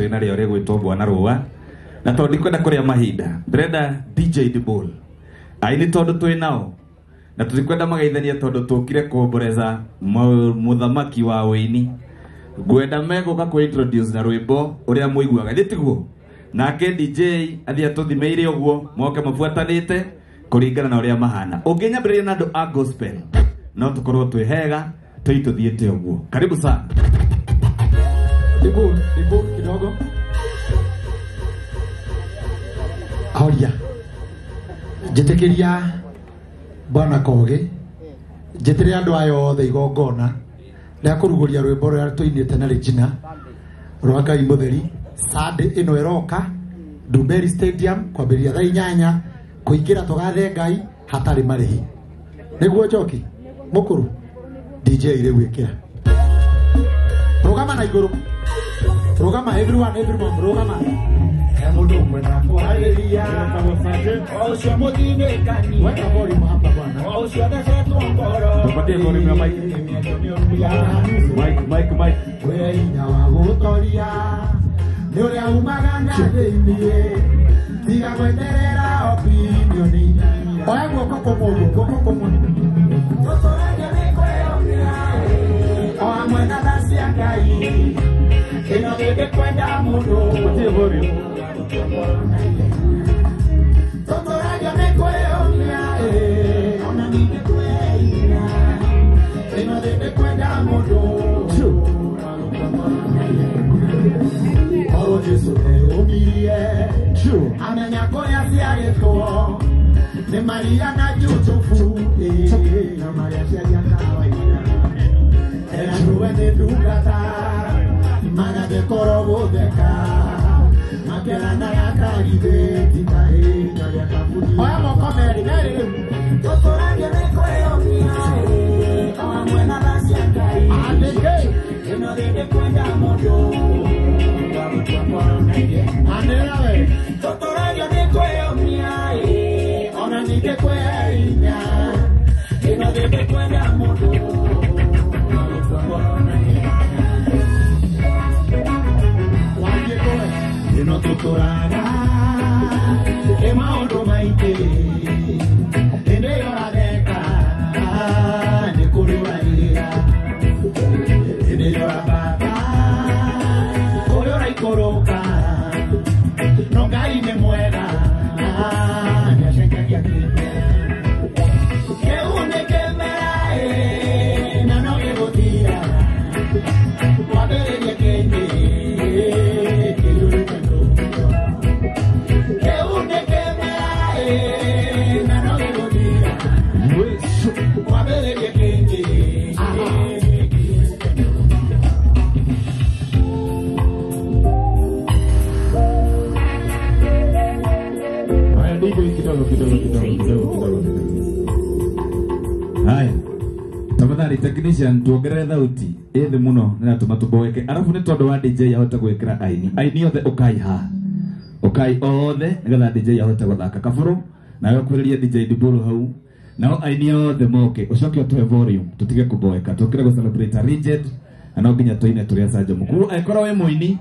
twĩ narĩo rĩgwĩtwo Bwana Rũa na tondũ ndikwenda kũrĩa mahinda ndĩrenda DJ Dibul aini tondũ twĩ nao na tũtikwenda magaithania tondũ tũkire kũomboreza mũthamaki wa wĩini ngwenda megũka kũ introduce na rwĩmbo ũrĩa mũiguaga githĩ tiguo nake DJ athiĩ atũthimeire ũguo moke mabuatanĩte kũringana na ũrĩa mahana ũngĩnyambĩrĩria na andũ a gospel no tũkorwo twĩ hega twĩ tũthiĩte ũguo. Karibu sana Dibul, Dibul kidogo. Horia njĩtĩkĩria Bwana Kogi njĩtĩre andũ aya othe igongona rĩa kũrugũria rwĩmbo rũrĩa tũinĩte na Regina rwa Ngai Mũtheri Sunday ĩno ĩroka Ndumberi Stadium kwambĩrĩria thaa 8 kũingĩra tũgathe Ngai hatarĩ marĩhi nĩguo Njoki mũkũrũ DJ rĩu ĩkĩra rũgama na igũrũ rũgama everyone everyone rũgama mundu kwenda kuhariria ucio mutindikani weka volume hapa bwana ucio thecetwo ngoro tupatie volume ya mic mic mic mic we inya wa gutoria ni uria umaga na thiini tiga gweterera opinion oya guoko kumwe guoko kumwe tuturagia ni kweyomia o hamwe na tha cia Ngai ĩno thĩ kwenda mũndũ tupatie volume tuturagia nĩ kweyomia ona ningĩ kwĩina ĩno thĩ kwenda mũndũ korwo Jesũ nĩeyũmirie amenya kũrĩa ciarĩtwo nĩ Maria na Jusufu na Maria ciaria kawaida eratuwe nĩ ndungata magathĩ gũtheka makeranaga kagithĩ ti kahinda gĩa kaburi oya moko merĩ merĩ rĩu tũtũragia nĩ kwĩyomia o hamwe na tha cia Ngai andĩke ĩno thĩ ndĩkwenda mũndũ wa gũtua ngoro na ihenya anĩrĩra we tũtũragia nĩ kwĩyomia ona ningĩ kwĩinya ĩno thĩ ndĩkwenda mũndũ wa gũtua ngoro na ihenya ĩno tũtũraga ĩ maũndũ maingĩ hĩndĩ ĩyo ũratheka nĩ kũrĩ ũrarĩra hĩndĩ ĩyo ũrambata kũrĩ ũraikũrũka no Ngai nĩ mwega nĩacenjagia kĩmera kĩu nĩ kĩmera na no gĩgũthira kwambĩrĩria kĩngĩ Haya, tafadhali technician tuongerere thauti ĩthĩ mũno nĩratũma tũboeke arabu nĩ tondũ wa DJ ahote gwĩkĩra aini aini othe ũkai haha ũkai othe nĩgetha DJ ahote gũthaka kabũrũ nawe ũkuhĩrĩrie DJ Dibul hau nao aini othe moke ũcoke ũtũhe volume tũtige kũboeka tũkire gũ celebrate a legend na no nginya tũine tũrĩ acanjamũku angĩkorwo wĩ mũini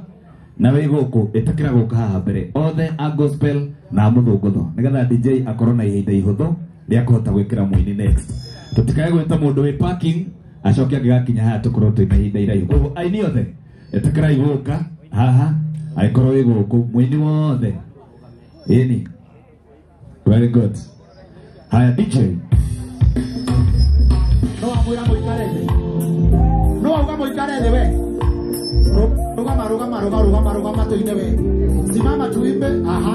na wĩ gũkũ ĩtĩkĩra gũka haha mbere othe a gospel na a mũthũngũtho nĩgetha DJ akorwo na ihinda ihũthũ rĩa kũhota gwĩkĩra mũini next tũtikae gwĩta mũndũ wĩ parking acoke angĩgakinya haha tũkorwo twĩna ihinda iraihu koguo aini othe ĩtĩkĩrai gũka haha angĩkorwo wĩ gũkũ mũini wothe ĩni very good. Haya DJ no amwĩra mũikare thĩ no auga mũikare thĩ we rũgama rũgama rũgama rũgama rũgama tũine we simama tuimbe aha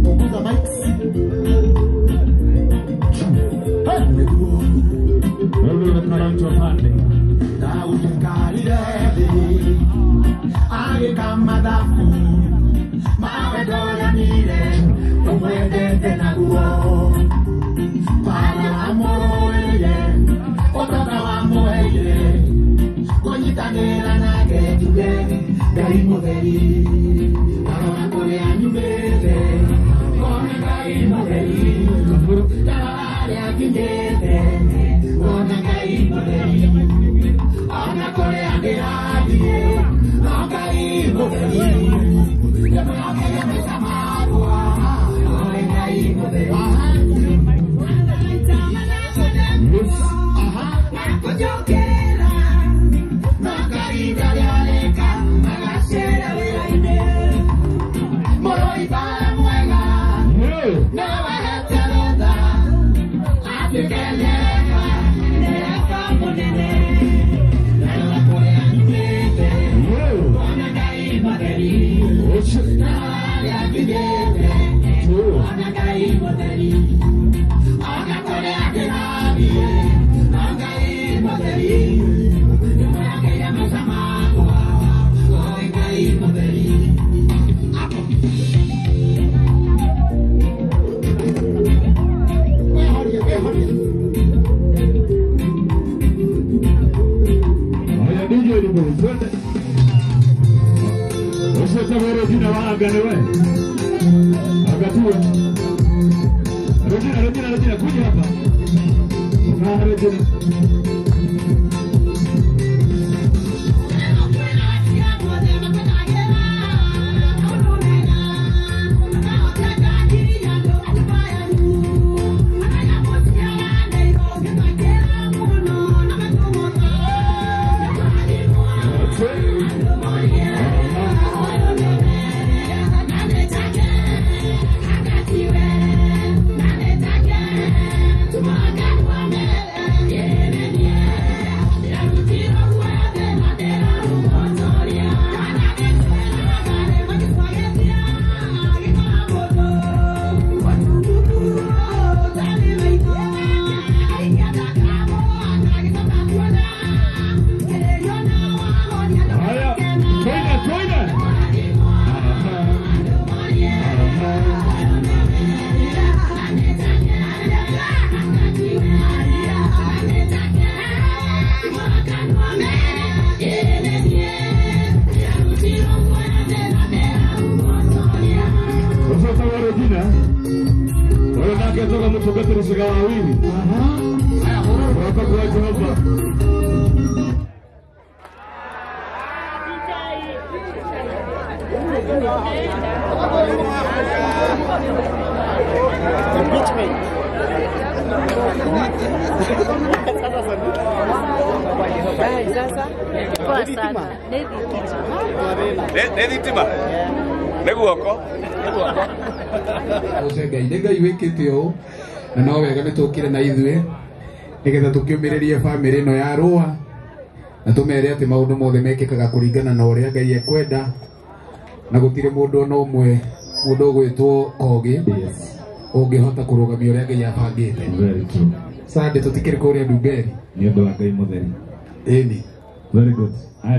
punguza mics Daudi ngarire thĩ agĩka mathabu mawe ndoranire ũmwendete naguo Baba amũrũĩrĩire ũtonga wamũheire kũnyitanĩra nake njuge Ngai mũtheri ndarora kũrĩa nyumĩte ngona Ngai mũtheri ndarora harĩa nginyĩte ngona Ngai mũtheri ona kũrĩa ndĩrathiĩ Na no wega nä tå kire na ithuä nä getha tå kä å mä rä rie bamä ĩno ya rũa na tå mere atä maå ndå mothe mekĩkaga kũringana na ũrĩa Ngai ekwenda na gũtirĩ mũndũ ona ũmwe mũndũ ũgwĩtwo Kogĩ ũngĩhota kũrũgamia ũrĩa Ngai abangĩte. Sande tũtikĩrĩ kũrĩa Ndumberi nĩ ũndũ wa Ngai mũtheri. Ĩni. Very good. Aya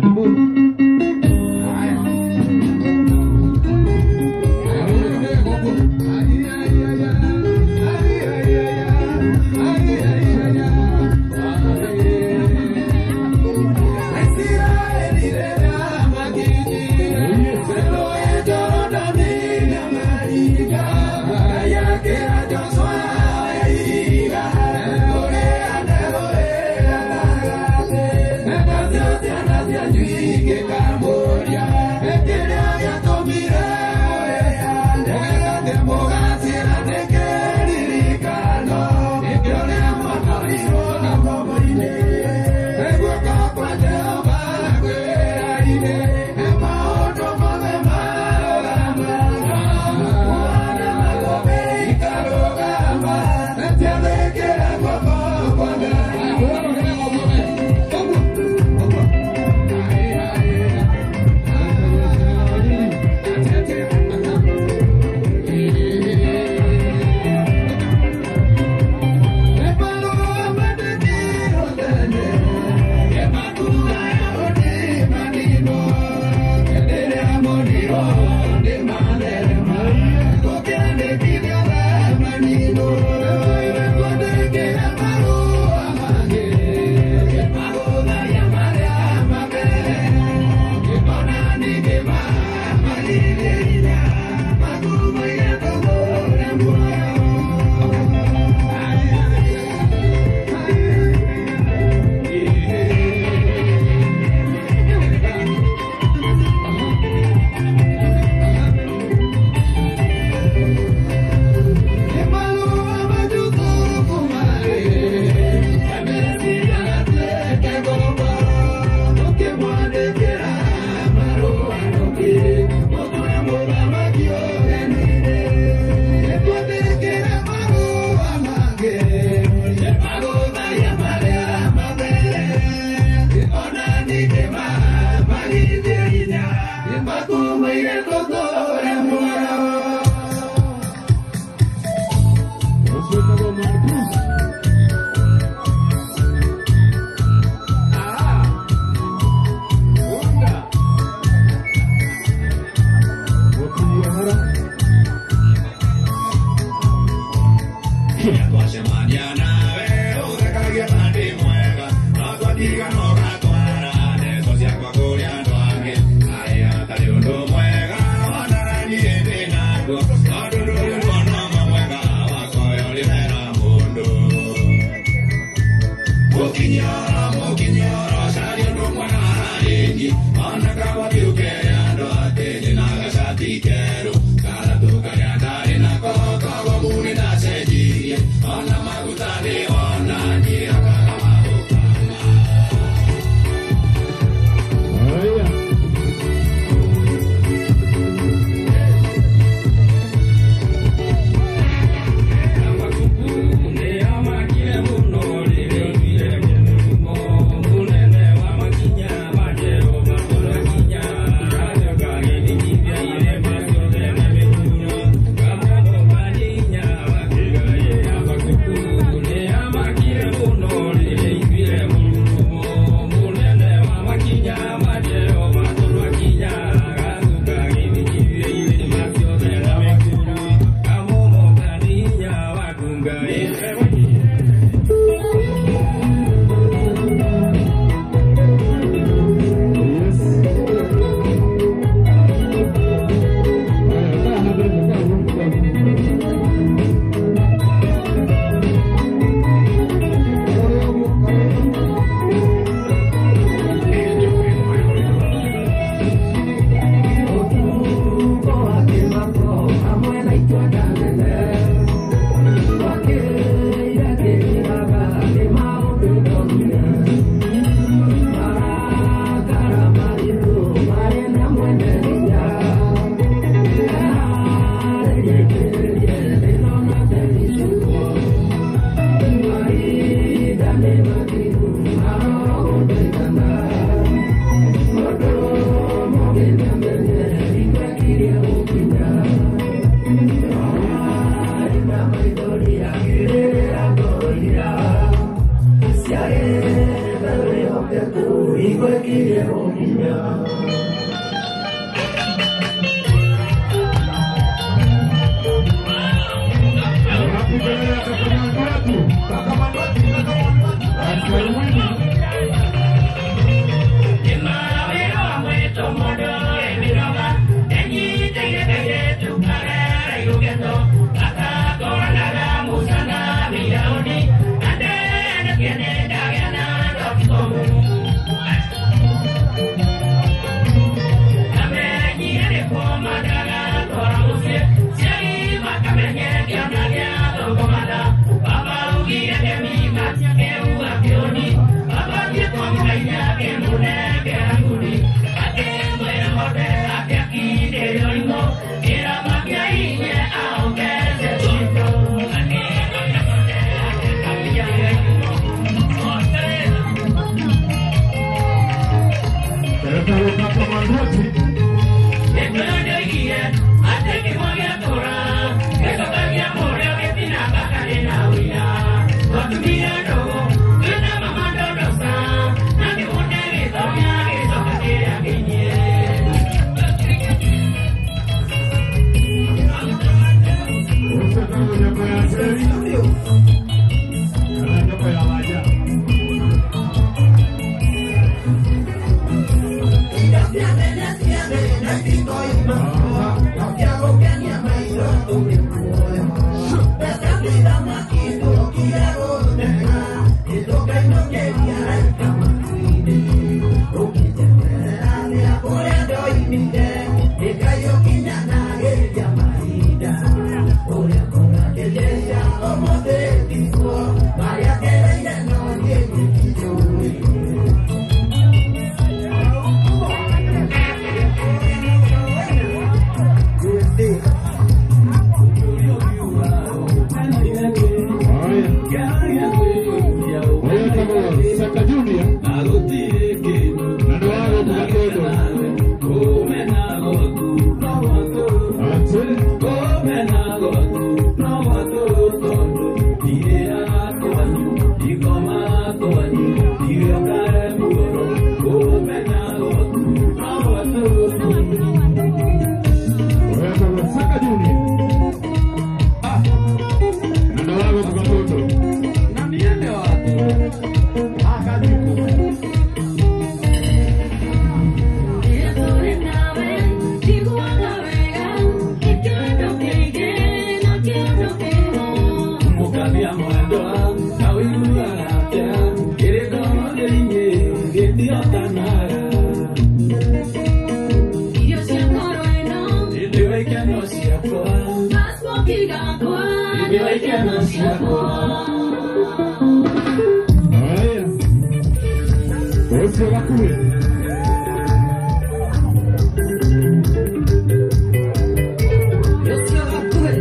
ciringi ona kawathiũke andũ atĩ ndĩna gacati kerũ karatũ karĩa ndarĩ nako koguo nĩ ndacenjirie ona maguta ndĩ ona niĩ hakaga magũkama. Haya. Nyowe ikeno ciakwa. Haya. Ũcio gakuhĩ. Ũcio gakuhĩ.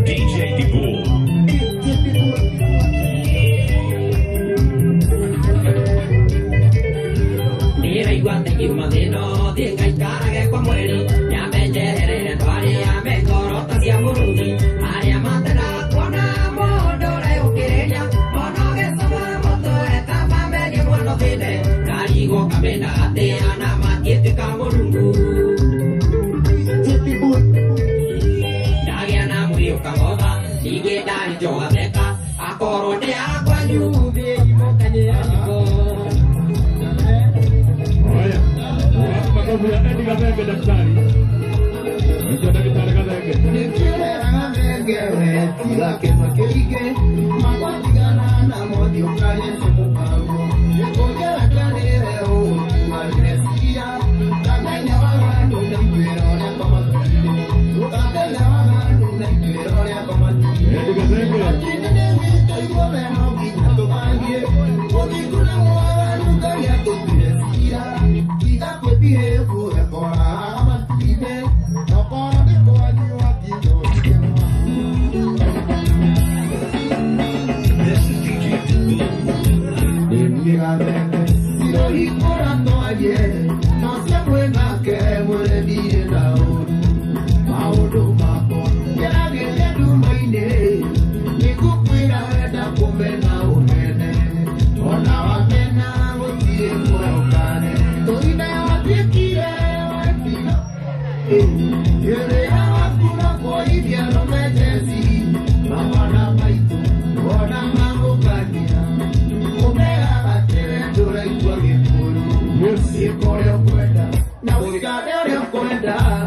DJ Dibul. Ndĩraigua ndaigua mathĩna thiĩ ngaikarage kwa mwĩrĩ nyambe njeherere andũ arĩa me ngoro ta cia mũrũthi arĩa matendaga kuona mũndũ ũreyũkĩrĩria ona ũgĩcoma mũtwe ta mamenye mwana thĩne ndarigwo kamena atĩa na matiĩtĩka Mũrungu. Ndagĩa na mwĩrĩ ũkang'otha ningĩ ndarĩ njogatheka akorwo ndĩ akwanyu thiĩi mũkanyĩra nyĩmbo. Haya. Wapi makofi ya Eddie Gathenge daktari? Ndio daktari Gathenge. Eddie Gathenge. This is DJ Dibul. Yes.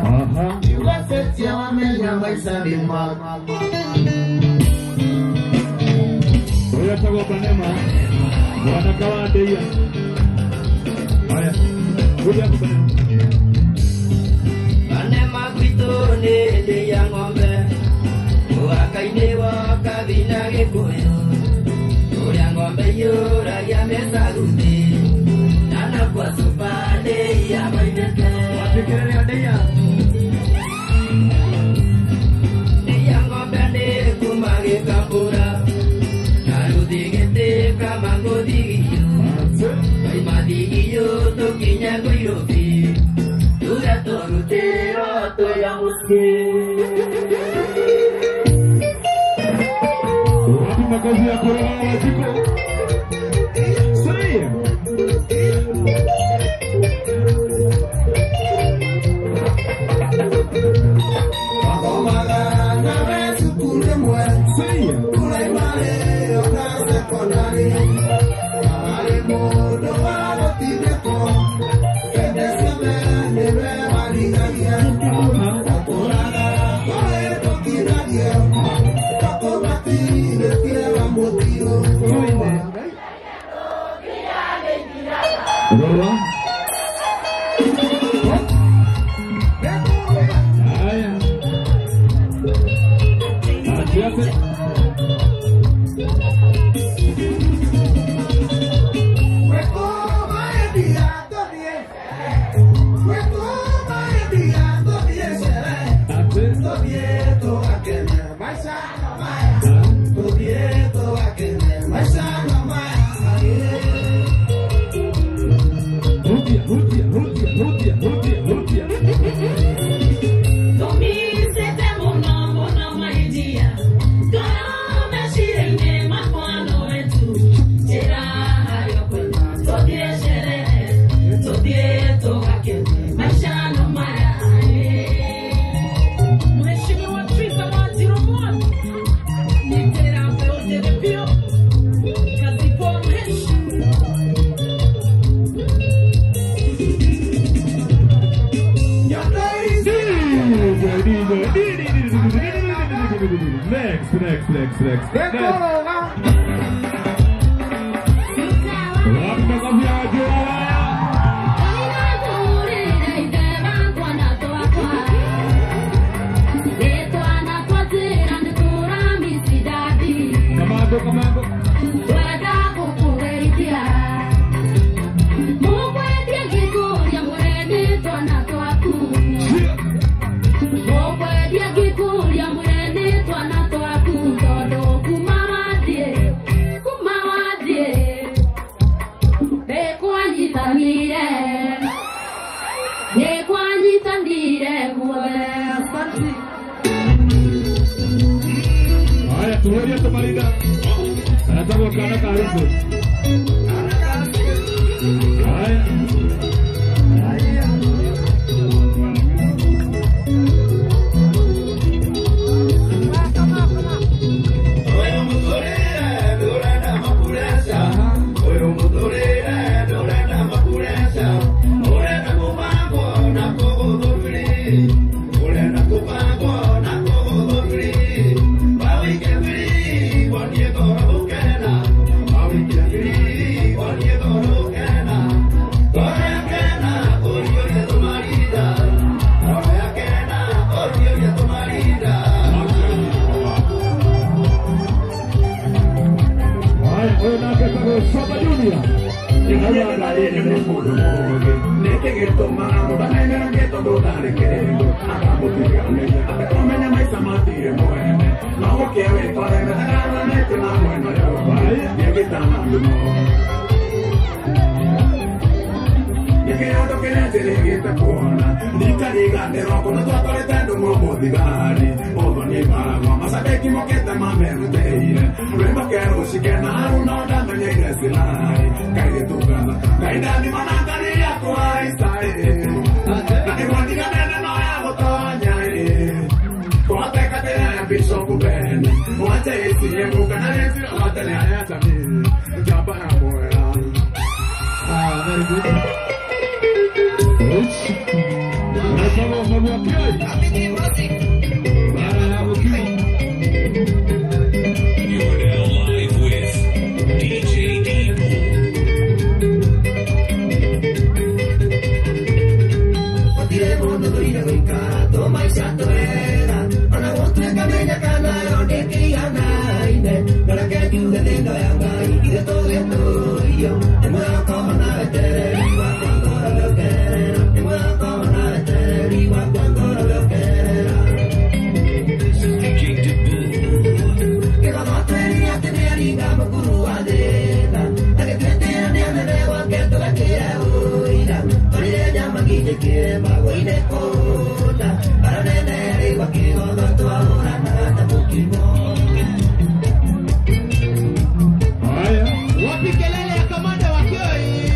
Aha. Ũyũ etagwo Banema. Mwanake wa Ndeia. Haya. Kuja hapo Banema. Banema gwitũ nĩ ndĩ ya ng'ombe mũhaka-inĩ wa Kabi na Gĩkũyũ ũrĩa ng'ombe iyũragia mĩcaguthi na kwa cuba ndĩ ya moimĩte. Wathikĩrĩria Ndeia. Ndĩ ya ng'ombe nĩ kuma Gĩkambũra na rũthigĩtĩ kama ngũthigio twaima thigio tũkinye Ngũirũbi tuge tũrutĩrwo twĩ mũciĩ. Wapi makofi ya kuroga Wanjikũ? Sawa. Rora. Haya. Atiate. Rudia, rudia, rudia, rudia, rudia, rudia. Next, next, next, next, next. Wapi makofi ya wajua? Getagwo kana ka Ruto. Haya. Very good. You are now live with DJ Debo. Wapi kelele ya kamanda wa Kioi?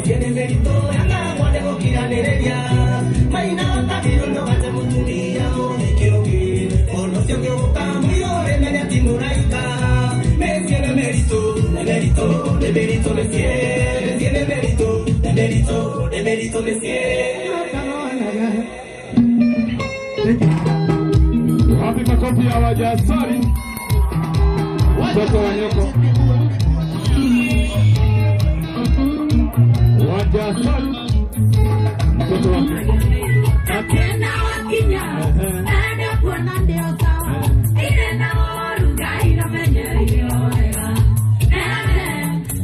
Tiene mérito. Wapi makofi ya Wajasari? Mtoto wa nyoko. Wajasari. Mtoto wa nyoko. Akena wakinya, ende kuona ndio sawa. Ile na oruga ina menye yoega.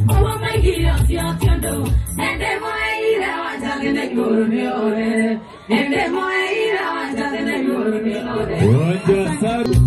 Owo maigio sio tiondo. Ende moe ile wajale ne guru ni ore. Ende moe ile wajale ne guru ni ore. Wajasari.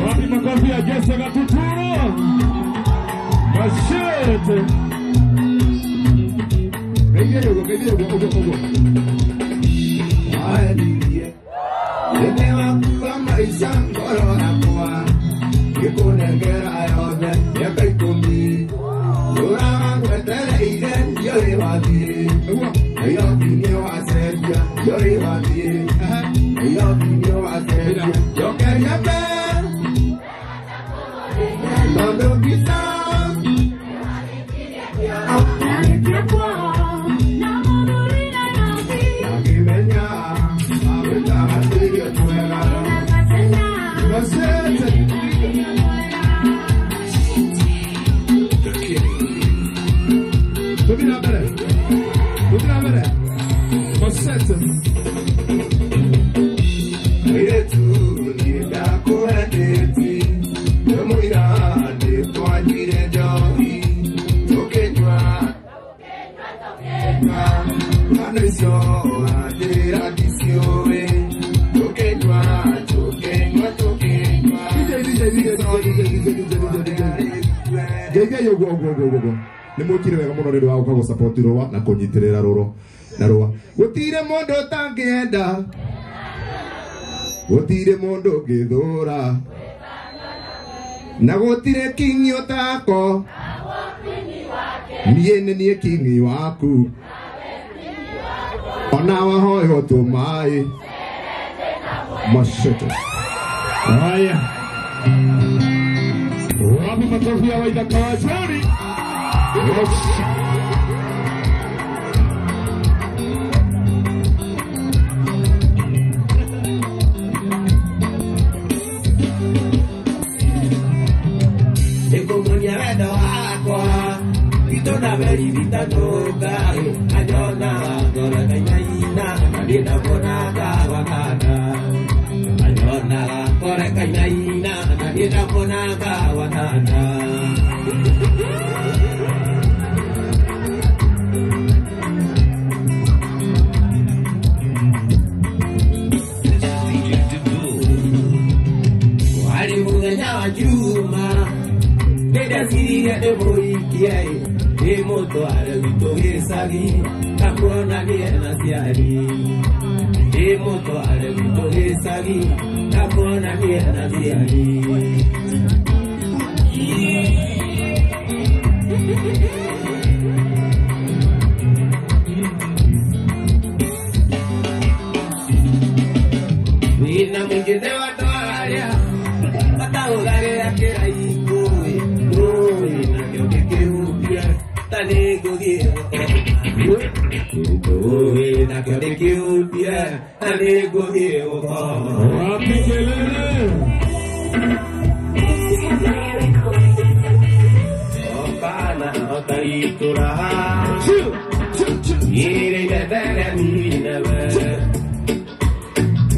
Wapi makofi ya Jesse Gatuturo? Mashete. Nä wega må no nä ndå wa gå ka gå support rũa na kå nyitä rä ra rå na rũa gå tirä må ndå tangä enda gå tirä må ndå ngä thå ra na gå tirä kingi å tako niä nä niä kingi waku ona wahoywo tå maä macete. Haya, wapi makofi ya Waithaka wa Joni? Nĩngũmuonia wendo wakwa itũna meriritanuka anyona ngoro kainaina na niĩ ndamuonaga wakana anyona ngoro kainaina na niĩ ndamuonaga wakana. Juma ndĩndecirie ndĩmũhikie ndĩmũtware gwitũ gĩcagi ngakuonagie na ciari. Ndĩmũtware gwitũ gĩcagi ndakuonanie na ciari. Wĩna mũingĩ nĩ watwaria mataũgagĩra kĩraikũ ĩ nakĩo gĩkĩhutia ta nĩngũthiĩ gũkoma nakĩo gĩkĩhutia ta nĩngũthiĩ gũkoma. Wapi kelele? Okana otaitura ire ninewe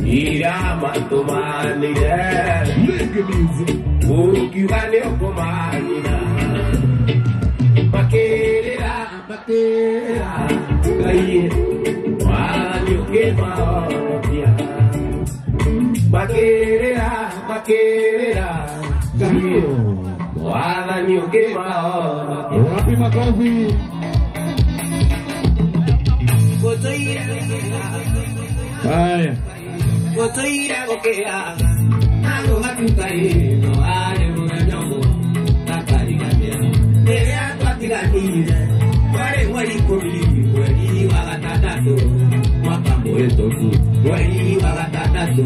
ira matumanire ukiuga nĩ ũkũmanina makĩrĩra makĩrĩra Ngai wathani ũkĩmahonokia makĩrĩra makĩrĩra Ngai wathani ũkĩmahonokia. Wapi makofi? Haya. Gũtũire gũkĩra andũ matuka-inĩ arĩ mũthenya ũmwe ndakariganĩra rĩrĩa twatiganire twarĩ mweri ikũmi mweri wa gatandatũ mwaka mũhĩtũku mweri wa gatandatũ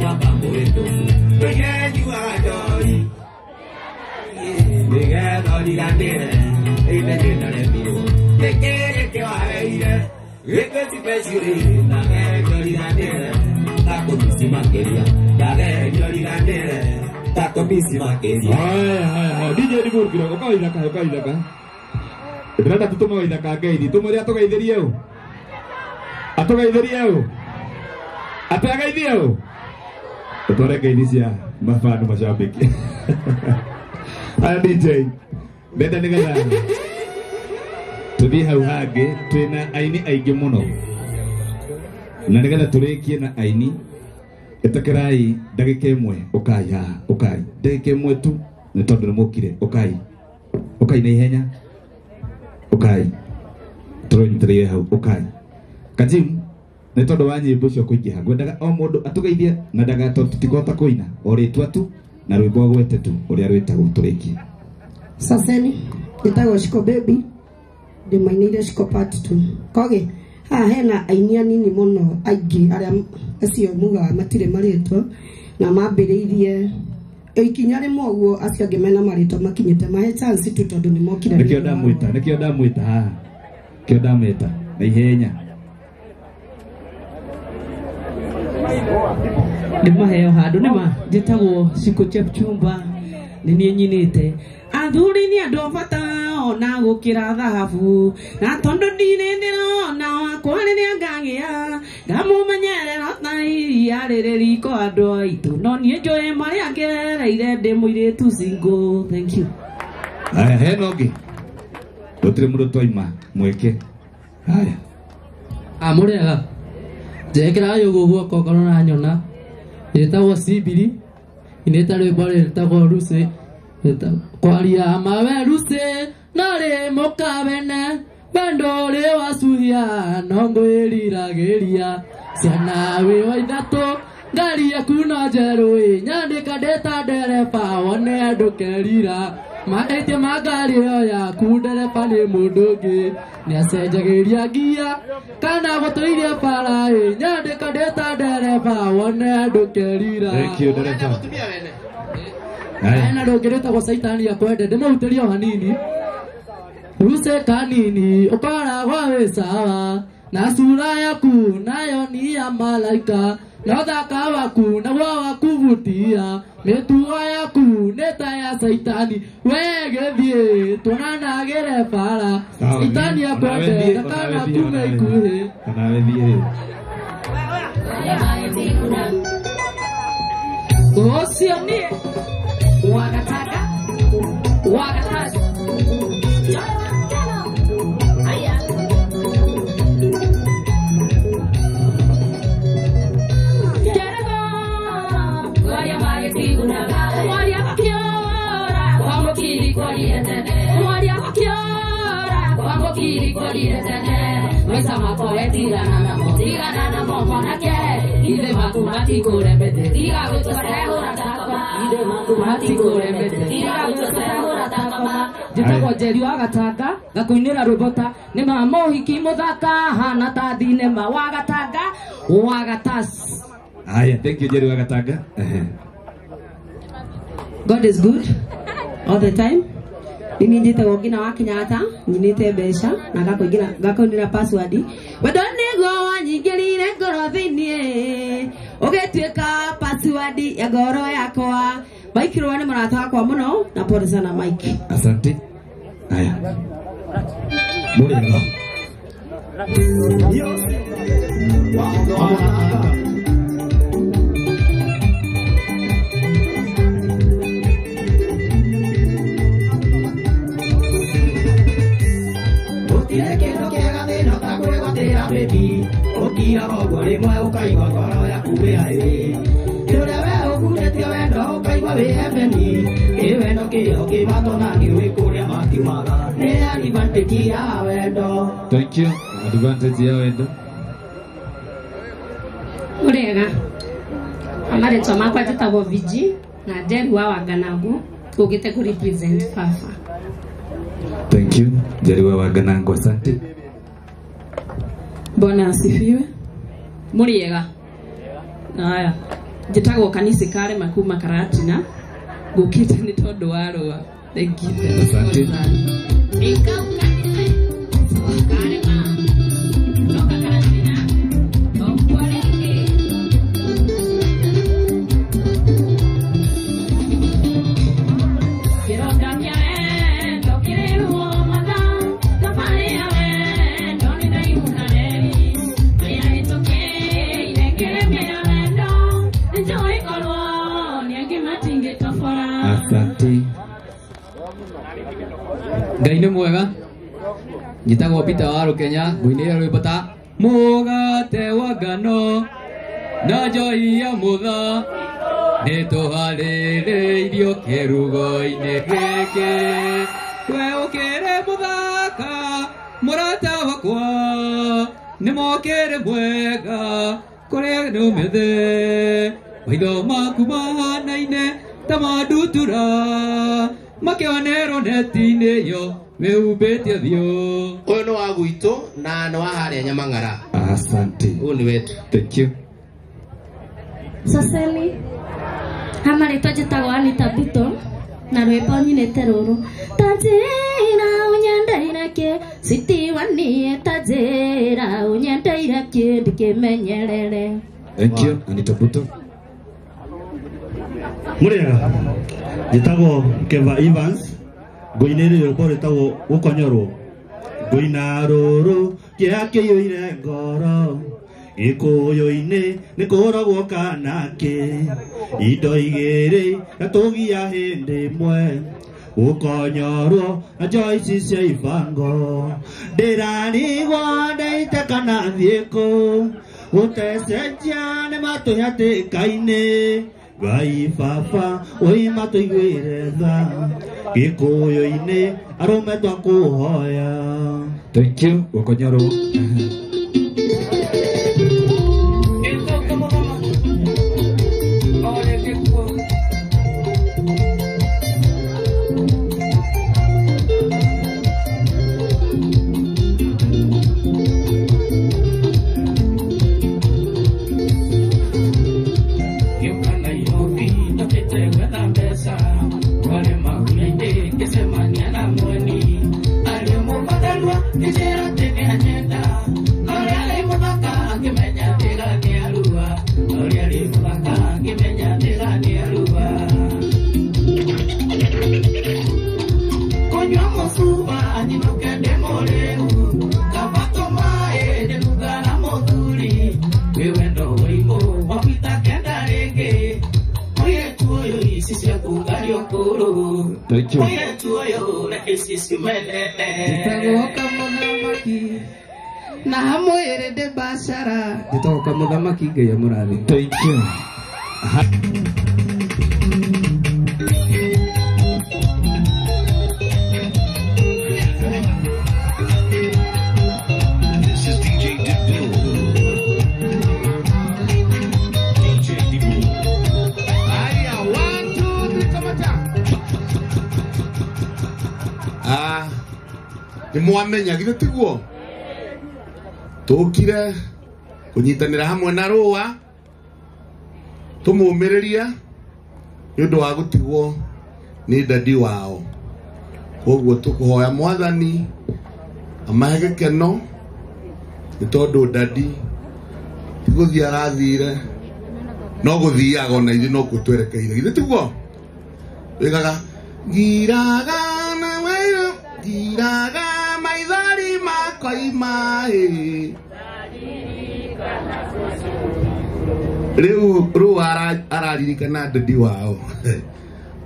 mwaka mũhĩtũku tũinyenyuaga njohi nĩgetha ũriganĩre ithe nĩndaremirwo nĩkĩ gĩkĩ waheire gĩkĩ cipeciũrĩ ndagerio riganĩre takũmisi makĩria ndagerio riganĩre takũmisi makĩria. Haya haya haya DJ Ndigur kidogo kawaida kawaida. Ndĩrenda tũtũme waithaka ngeithi tũmwĩre atũgeithĩrie ũ atũgeithĩrie ũ atĩ ageithie ũ tũtware ngeithi cia mabanu macambĩki. Haya DJ ndenda nĩgetha tũthiĩ hau hangĩ twĩna aini aingĩ mũno na nĩgetha tũrĩkie na aini ĩtĩkĩrai ndagĩka ĩmwe ũkai haha ũkai ndagĩka ĩmwe tu nĩ tondũ nĩ mũkire ũkai ũkai na ihenya ũkai tũronyitĩrĩire hau ũkai Kajim nĩ tondũ wa nyĩmbo icio kũingĩha ngwendaga o mũndũ atũgeithie na ndaga tondũ tũtikũhota kũina o rĩtwa tu na rwĩmbo agwete tu ũrĩa rwĩtagwo tũrĩkie. Saseni ĩtagwo Shiko Baby ndĩmainĩire Shiko part 2 kogi haha hena aini anini mũno aingĩ arĩa acio mugaga matirĩ marĩtwa na mambĩrĩirie ikinya rĩmwe ũguo acio angĩ mena marĩtwa makinyĩte mahe chance tu tondũ nĩ mokire. Nĩkĩo ndamwĩta nĩkĩo ndamwĩta haha nĩkĩo ndamwĩta na ihenya nĩ maheo handũ nĩ ma njĩtagwo Shiko Chepchumba nĩ niĩ nyinĩte athuri nĩ andũ a bata ona gũkĩra thahabu na tondũ ndirĩ ndĩrona wakwa rĩrĩa ngagĩa ngamũmenyerera ta iria rĩrĩ riko andũ aitũ no niĩ njũĩ marĩa ngereire ndĩ mũirĩtu single. Thank you. Haya hena ũngĩ gũtirĩ mũndũ twaima mweke. Haya amũrĩaga njekĩraga yũgũ guoko korwo ũranyona ĩtagwo Sibiri inĩte rwĩmbo rwĩtagwo Lucy kwaria mawe Lucy narĩ mũkabene wendo ũrĩ wacuhia no ngwĩriragĩria ciana wĩ wa ithatũ ngari yaku no njerũ ĩ nyandĩka ndĩ ta ndereba wone ndũkerira mahĩtia ma ngari ĩyo yaku ndereba nĩ mũndũ ũngĩ nĩacenjagĩria ngia kana gũtũirie bara ĩ nyandĩka ndĩ ta ndereba wone ndũkerira. Thank you ndereba. Hena rũngĩ rwĩtagwo Caitani akwende ndĩmũhutĩrie o hanini Ruse kanini ũkoragwo wĩ sawa na sura yaku nayo ni ya malaika na ũthaka waku naguo wa kuvutia mĩtugo yaku nĩ ta ya Caitani we gĩthiĩ tũnanagĩre bara Caitani akwende ndakana kume ikuhĩ. Onawe thiĩ rĩu. Ũcio niĩ wagataka wagatatu Tigana namo, tigana namo, mwanake. Ithe maku matikũremete tiga gwĩtũcehũra takoma. Ithe maku matikũremete tiga gwĩtũcehũra takoma. Njĩtagwo Njeri wa Gatanga ngakũinĩra rwĩmbo ta nĩ ma mũhiki mũthaka hana ta thinema wa Gatanga wa Gatas. Haya, thank you Njeri wa Gatanga. God is good all the time. Nini njĩtagwo Ngina wa Kenyatta, nyinĩte mbeca na ngakũinĩra password. Wendo nĩguo wanyingĩrire ngoro thĩiniĩ, ũgĩtuĩka password ya ngoro yakwa. Mike Rũa nĩ mũrata wakwa mũno na pole sana Mike. Asante. Haya. Mũrĩega. Gũtirĩ kĩndũ kĩega thĩna ta kwĩgwatĩra baby. Ũkiraga ũguo rĩmwe ũkaigua ngoro yaku ĩ harĩ. Kĩũrĩa we ũhurĩtie wendo ũkaigua wĩ heaven. Kĩ wendo kĩo kĩmatwo na nĩũĩ kũrĩa makiumaga. Nĩ advantage ya wendo. Thank you. Advantage ya wendo. Mũrĩega. Marĩtwa makwa njĩtagwo Viji na Njeri wa Wanganangu ngũkĩte kũ represent baba. Thank you. Njeri wa Wanganangu, asante. Bwana asifiwe. Mũrĩega. Haya. Njĩtagwo Kanisi Karema kuma Karatina. Ngũkĩte nĩ tondũ wa Rũa. Thank you. Asante. Asante. Ngai nĩ mwega. Njĩtagwo Peter wa Rũkenya, ngũinĩra rwĩmbo ta mũgate wa ngano na njohi ya mũtha nĩtũharĩrĩirio kĩrugo-inĩ gĩkĩ. We ũkĩrĩ mũthaka mũrata wakwa, nĩ mokĩrĩ mwega kũrĩa nĩũmĩthĩ. Maitho maku mahanaine ta mandutura makĩonerwo neti-inĩ ĩyo wĩhumbĩte ũthiũ. Ũyũ nĩ wa gwitũ na nĩ wa harĩa Nyamang'ara. Asante. Ũyũ nĩ wetu. Thank you. Saseni amarĩtwa njĩtagwo Anita Bito na rwĩmbo nyinĩte rũrũ ta njĩra ũnyendeire kĩ citiwanie ta njĩra ũnyendeire kĩ ndikĩmenyerere. Thank you Anita Buto. Mũrĩega. Njĩtagwo Keva Evans, ngũinĩire rwĩmbo rwĩtagwo gũkonyorwo. Ngũina rũrũ kĩeha kĩiyũire ngoro, gĩkũyũ-inĩ nĩ kũragwo kana kĩ, indo igĩrĩ gatũgia hĩndĩ ĩmwe, gũkonyorwo na njohi ici cia ibango. Ndĩrarigwo ndeite kana thiĩ kũ, gũtecenjia nĩ matũhatĩka-inĩ. Ngai baba oi matũiguĩre tha, gĩkũyũ-inĩ arũme twakũhoya. Thank you gũkonyorwo. Thank you. Njĩtagwo Kamũthamaki na hamwĩrĩ ndĩ bacara. Njĩtagwo Kamũthamaki, Ngai amũrathime. Thank you. This is DJ Diplo. Nĩ mwamenya githĩ tiguo? Tũkire kũnyitanĩra hamwe na Rũa tũmũmĩrĩrie nĩ ũndũ wa gũtigwo nĩ dadi wao. Koguo tũkũhoya mwathani amahe gĩkeno nĩ tondũ dadi ti gũthiĩ arathire no gũthiaga ona ithuĩ no kuo twerekeire githĩ tiguo? Wĩgaga ngiraga na wĩra ngiraga maithori makoima ĩ. Rĩu Rũa araririkana dadi wao.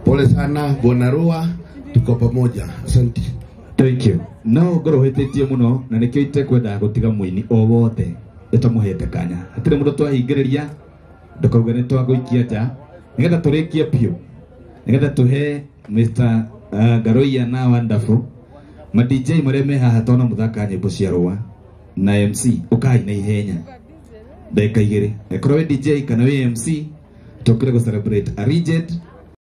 Pole sana bwana Rũa, tuko pamoja. Asante. Thank you. No ngorwo hĩtĩtie mũno na nĩkĩo itekwendaga gũtiga mũini o wothe ĩtamũhete kanya. Hatirĩ mũndũ twahingĩrĩria ndũkauge nĩ twagũikia nja nĩgetha tũrĩkie biũ nĩgetha tũhe Mr. Ngaroia na Wonderful ma DJ marĩa me haha tona mũthaka nyĩmbo cia Rũa na MC ũkai na ihenya ndagĩka igĩrĩ. Ĩkorwo wĩ DJ kana wĩ MC tũkire gũ celebrate a legend